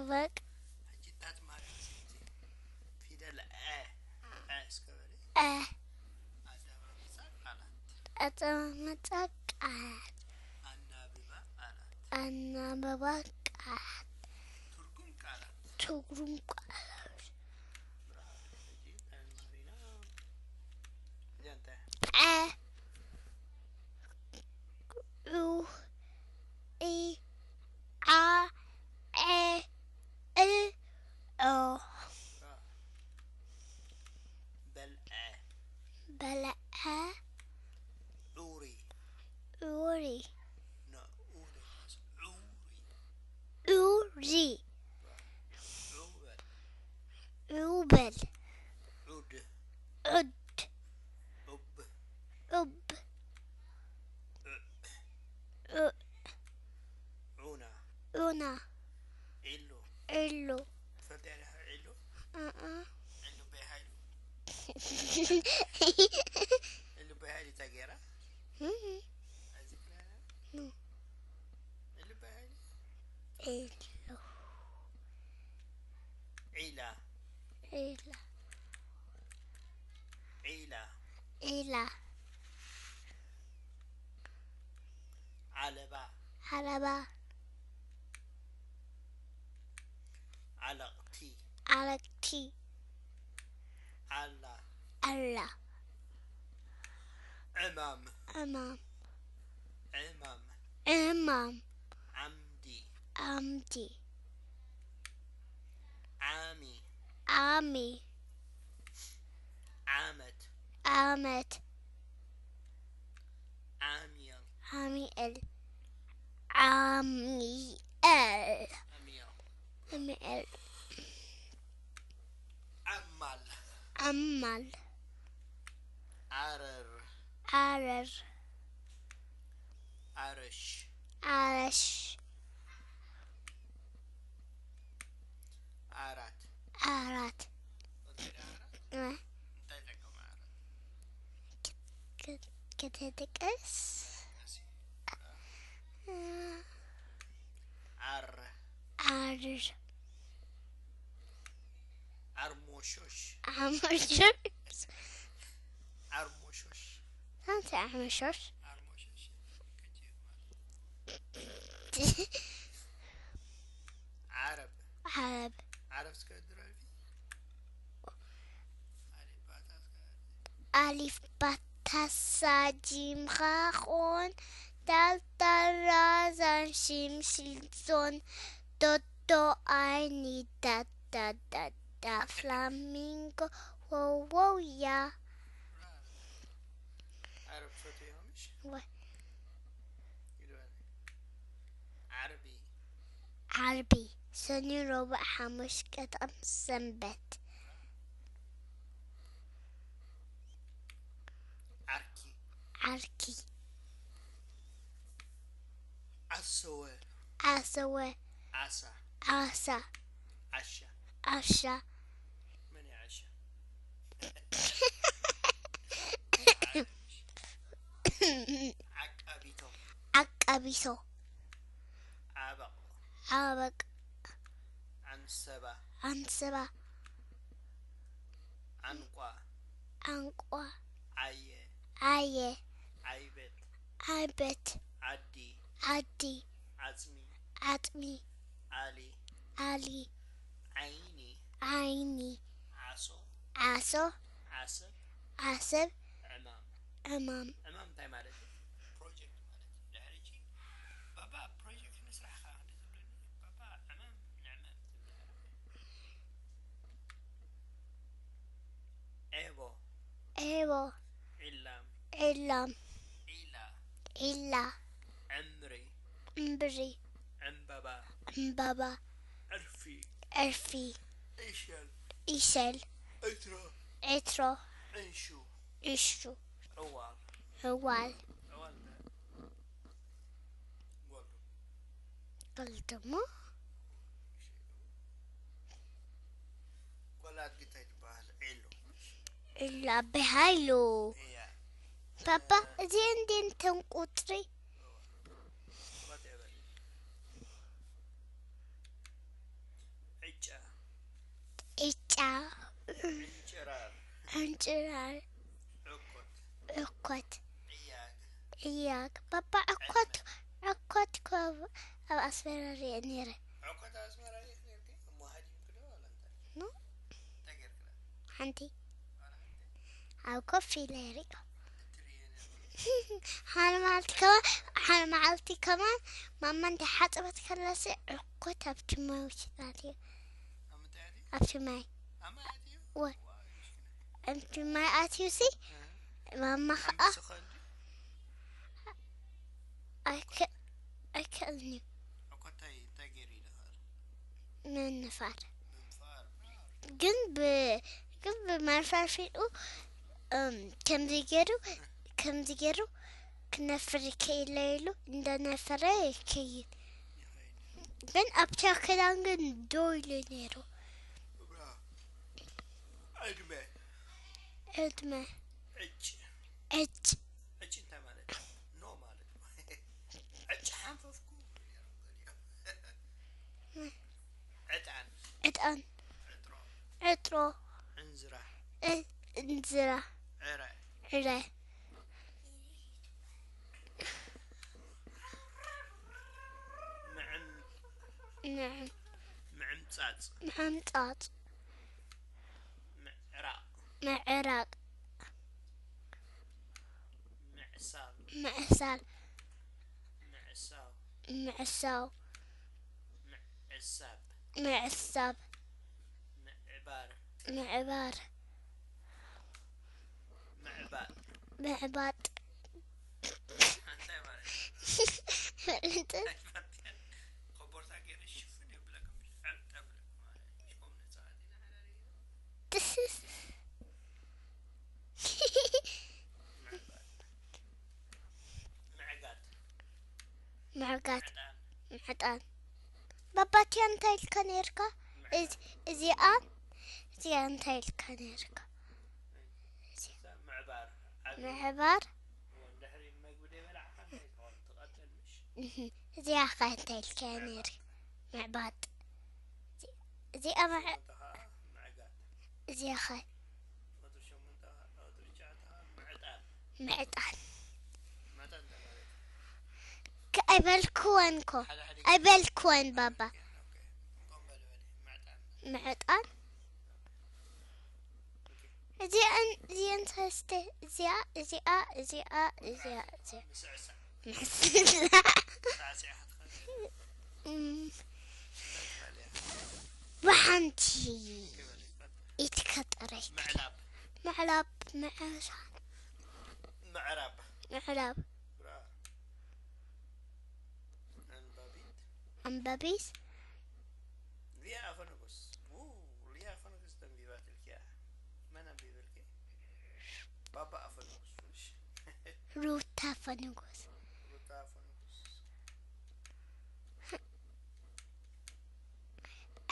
በቃ። ሕጂ እታ ትማሃርያ ስምቲ ፊደል ዐ፣ ዐ እስከ በሊ። ዐ። ኣደማምጻ ቃላት። ኣጠማምጻ ቃላት። ኣናብባ ቃላት። ኣናብባ ቃላት። ትርጉም ቃላት። ትርጉም ቃላት። ብርሃን፣ ሕጂ እንታይ ንማሃር ኢና? ሕጂ እንታይ? ዐ። ኡ። ኢ። ዓ። ዐ። እ። ኦ። ብርሃን። በልዐ። በልዐ። ዑሪ። ኡሪ። ኖ፣ ዑሪ። ዑሪ። ኡሪ። ዑ በል። ኡበል። ዑድ። ዑድ። ዑብ። ኡብ። ዑዕ። ኡዕ። ዑና። ኡና። ዒሉ። ዒሉ። ትፈልጥያ ዲኻ ዒሉ? ኣኣ። ዒሉ በይ ሃይሉ። ዒሉ በይ ሃይሉ እንታይ ገይራ? እም። ኣይዝክራያ? ኖ። ዒሉ በይ ሃይሉ። ዒሉ። ዒላ። ዒላ። ዒላ። ዒላ። ዓለባ። ዓለባ። ዓለቕቲ። ዓለቅቲ። ዓላ። ዓላ። ዕማም። ዕማም። ዕማም። ዕማም። ዓምዲ። ዓምዲ። ዓሚ። ዓሚ። ዓመት። ዓመት። ዓሚል። ዓሚኤል። ዓሚኤል። ዓሚል። ዓሚኤል። ዓማል። ዓማል። ዓረር። ዓረር። ዓረሽ። ዓረሽ። ዓራት። ዓራት። እንታይ ደኣ ዓራት? እ፣ እንታይ ይጠቅም ዓራት? ከ-፣ ከተጥቀስ። እ፣ ዓር። ዓር። ዓርሞሾሽ። ዓመሾሽ። ዓርሞሾሽ። እንታይ ዓመሾሽ? ዓርሞሾሽ። ዓረብ። ዓረብ። ዓረብ እስከ ድረፊ። ኣሊፍ ባታ እስከ። ኣሊፍ ባታ ሳ ጂም ኻ ኾን ዳል ዳል ራ ዛን ሺም ሺል ዞን ዶ ዶ ኣይ ኒ ዳ ዳ ዳ ዳ ፍላሚንጎ ዎው ዎው ያ። ዓረብ ትፈትዊ ኢኻ ምሽ? ወይ። ይግባል። ዓርቢ። ዓርቢ፣ ሰኒ፣ ረቡዕ፣ ሓሙስ፣ ቀዳም፣ ሰንበት። ዓርኪ። ዓርኪ። ዓሰወ። ዓሰወ። ዓሳ። ዓሳ። ዓሻ። ዓሻ። መን እዩ ዓሻ? ዓቃቢቶ። ዓቃቢቶ። ዓበቕ። ዓበቕ። ዓንሰባ። ዓንሰባ። ዓንቋ። ዓንቋ። ዓየ። ዓየ። ዓይበት። ዓይበት። ዓዲ። ዓዲ። ዓጽሚ። ዓጽሚ። ዓሊ። ዓሊ። ዓይኒ። ዓይኒ። ዓሶ። ዓሶ። ዓሰብ። ዓሰብ። ዕማም። ዕማም። ዕማም እንታይ ማለት እዩ? ፕሮጀክት ማለት እዩ። ድሕሪ ሕጂ ባባ ፕሮጀክት ንስራሕ ኸዓ እንተ ዝብለኒ፣ ባባ ዕማም ንዕማም ትብል። ዔቦ። ዔቦ። ዒላም። ዒላም። ዒላ። ዒላ። ዕምሪ። ዕምብሪ። ዕምበባ። ዕምባባ። ዕርፊ። ዕርፊ። ዒሸል። ዒሸል። ዕትሮ። ዕትሮ። ዕንሹ። ዕሹ። ዕዋል። ዕዋል። ዕዋል እንታይ? ጓል ዶ? ጓል ደሞ። ጓል ኣድጊ እንታይ ትበሃል? ዒሉ። ዒሉ ኣበይ ሃይሉ። እያ። ባባ፣ እዚ እንዴ እንተን ቁጥሪ? ቆጥ በል። እጫ፣ ዕንጭራር፣ ዕንጭራር፣ ዕኮት፣ ዕኮት፣ ዕያግ፣ ዕያግ። ባባ ዕኮት፣ ዕኮት እኮ ኣብ ኣስመራ ሪአ ነይረ። ዕኮት ኣስመራ ሪእክ ነርኪ? እሞ ሃዲምክ ዶ ዋላ እንታይ? ኖ፣ እንታይ ጌርክላ? ሓንቲ ዋላ ሓንቲ? ኣብ ኮፍ ኢለ ሪኦ። እትርእየ ነርኪ? ሓደ መዓልቲ ከማን፣ ሓደ መዓልቲ ከማን ማማ እንዳሓጸበት ከላሲ ዕኮት ኣብቲ ማይ ውሽጣት እዩ። ኣብ ምንታይ ኣትዩ? ኣብቲ ማይ ኣብ ማይ ኣትዩ? ወ- ዋው፣ ይሽክነ። ኣብቲ ማይ ኣትዩሲ እ? ማማ ኸኣ ኣምብስ ኸ እንዲ? ኣይከ- ኣይከኣልን እዩ ዕኮት እንታይ፣ እንታይ ገይሩ ይደኸር? ምንፋር። ምንፋር። ግን ብ ግን ብመንፈርፊኡ እም፣ ከምዚ ገይሩ፣ ከምዚ ገይሩ ክነፍር ይክእል ኢሉ እንዳነፈረ ይከይድ። ግን ኣብቲ ክዳን ግን ደው ኢሉ ነይሩ። ዕድመ። ዕድመ ዕጭ። ዕጭ ዕጭ እንታይ ማለት እዩ? ኖ ማለት እዩ። ዕጭ ሓንፈፍኩ። ዕጣን። ዕጣን ዕጥሮ። ዕጥሮ ዕንዝራ። እ- እንዝራ ዕረ። ዕረ ምዕም-፣ ምዕም ምዕምጻጽ። ምሕምጻጽ ምዕራቕ። ምዕራቕ ምዕሳብ። ምዕሳል ምዕሳብ። ምዕሳው ምዕሳብ። ምዕሳብ ምዕባር። ምዕባር ምዕባጥ። ምዕባጥ እንታይ ማለት እዩ? ፍልጥ ኮቦርታ ገይረ ሽፍን የብለካ። ምሽ ዕብጥ የብለካ ማለት እዩ። ሽፎም ነፃ ኣዲና ሓዳሪ። ትስስ ምዕጋት። ምዕጋት ዕጣን። ምዕጣን። ባባትያ እንታይ ኢልካ ነርካ? እዚ- እዚኣ እዚኣ እንታይ ኢልካ ነርካ? ምዕባር። ዓቢ። ምዕባር ድሕሪ መግቢ ደይበላዕካ እንታይ ትኸውን? ትቐጥል ምሽ? እህ፣ እዚኣ ኸ እንታይ ኢልካ ነር? ምዕባጥ። እዚኣ ምዕ- እንተ ኸዓ ምዕጋት። እዚኣ ኸ ቁፅሪ ሸሞንተ ኸዓ፣ ቁፅሪ ትሽዓተ ኸዓ ምዕጣን። ምዕጣን። መጠን ተባለ። ከ- ኣይበልክወን ኮ። ሓደ ሓደ ኣይበልክወን ባባ። ኦኬ፣ ኮም በል በል። ምዕጣን። ምዕጣን። እዚኣን እዚኣን ሰለስተ፣ እዚኣ እዚኣ እዚኣ እዚኣ እዚኣ ምስዕሳዕ። ምስላ ሳዕሲዕ ክትኸእል። እም፣ እንታይ ትበል እያ? ብሓንቲ ክበል ይፈል። ኢትከጠረይ ምዕላብ። ምዕላብ ምዕሳል ምዕራብ። ምዕላብ ብራ። ኣንባቢት። ኣንባቢት ሊያ ኣፈ ንጉስ። ው፣ ሊያ ኣፈ ንጉስ ተንቢባትልኪ እያ። መን ኣንቢብልኪ? ባባ ኣፈ ንጉስ ፍልሽ። ሩታ ፈንጉስ ሩታ ኣፈ ንጉስ።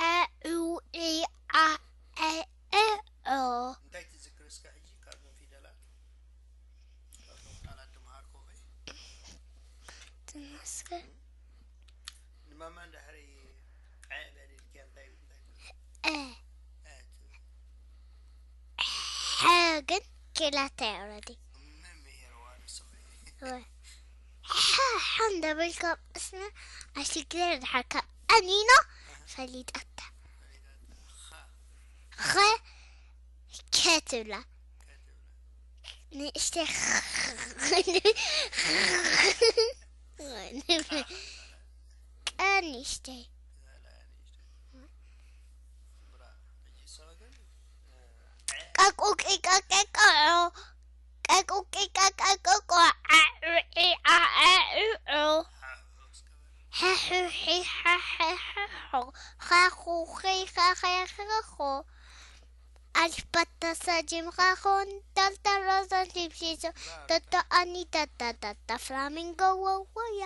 ኣዑ ዒዓ ዐ ኦ እንታይ ትዝክሪ እስከ ሕጂ ካብዞም ፊደላት? ካብዞም ቃላት ተምሃርኮ ወይ? ትመስገን ንማማ እንድሕሪ ዐ በሊልኪያ እንታይ፣ እንታይ ትብል? እ ዐ ትብል። ሐ ግን ኪላታ ኦረዲ መምህርዋ ንስኺ። ሐ እንዳበልካ እስና ኣሽግር ድሓርካ ኣኒኖ ፈሊጣታ ፈሊጣታ። ኸ። ኸ ከ ትብላ ከ ትብላ። ንእሽተይ ቀ ንእሽተይ ትበላ ንእሽተይ። ብራ። ሕጂ እሷ ግን፣ እ፣ ዐ። ቀቁቂ ቀቀቀዖ ቀቁቂ ቀቀቀቆ ዓዑዒ ዓዓዑዖ ሓሑሒ ሓሐሖ ኻኹኺ ኻኸኾ ኣልፋታ ሳጂም ኻኾን ዳልዳል ሮዛን ሊፕሲሶ ቶቶ ኣኒ ታታ ታታ ፍላሚንጎ ወወያ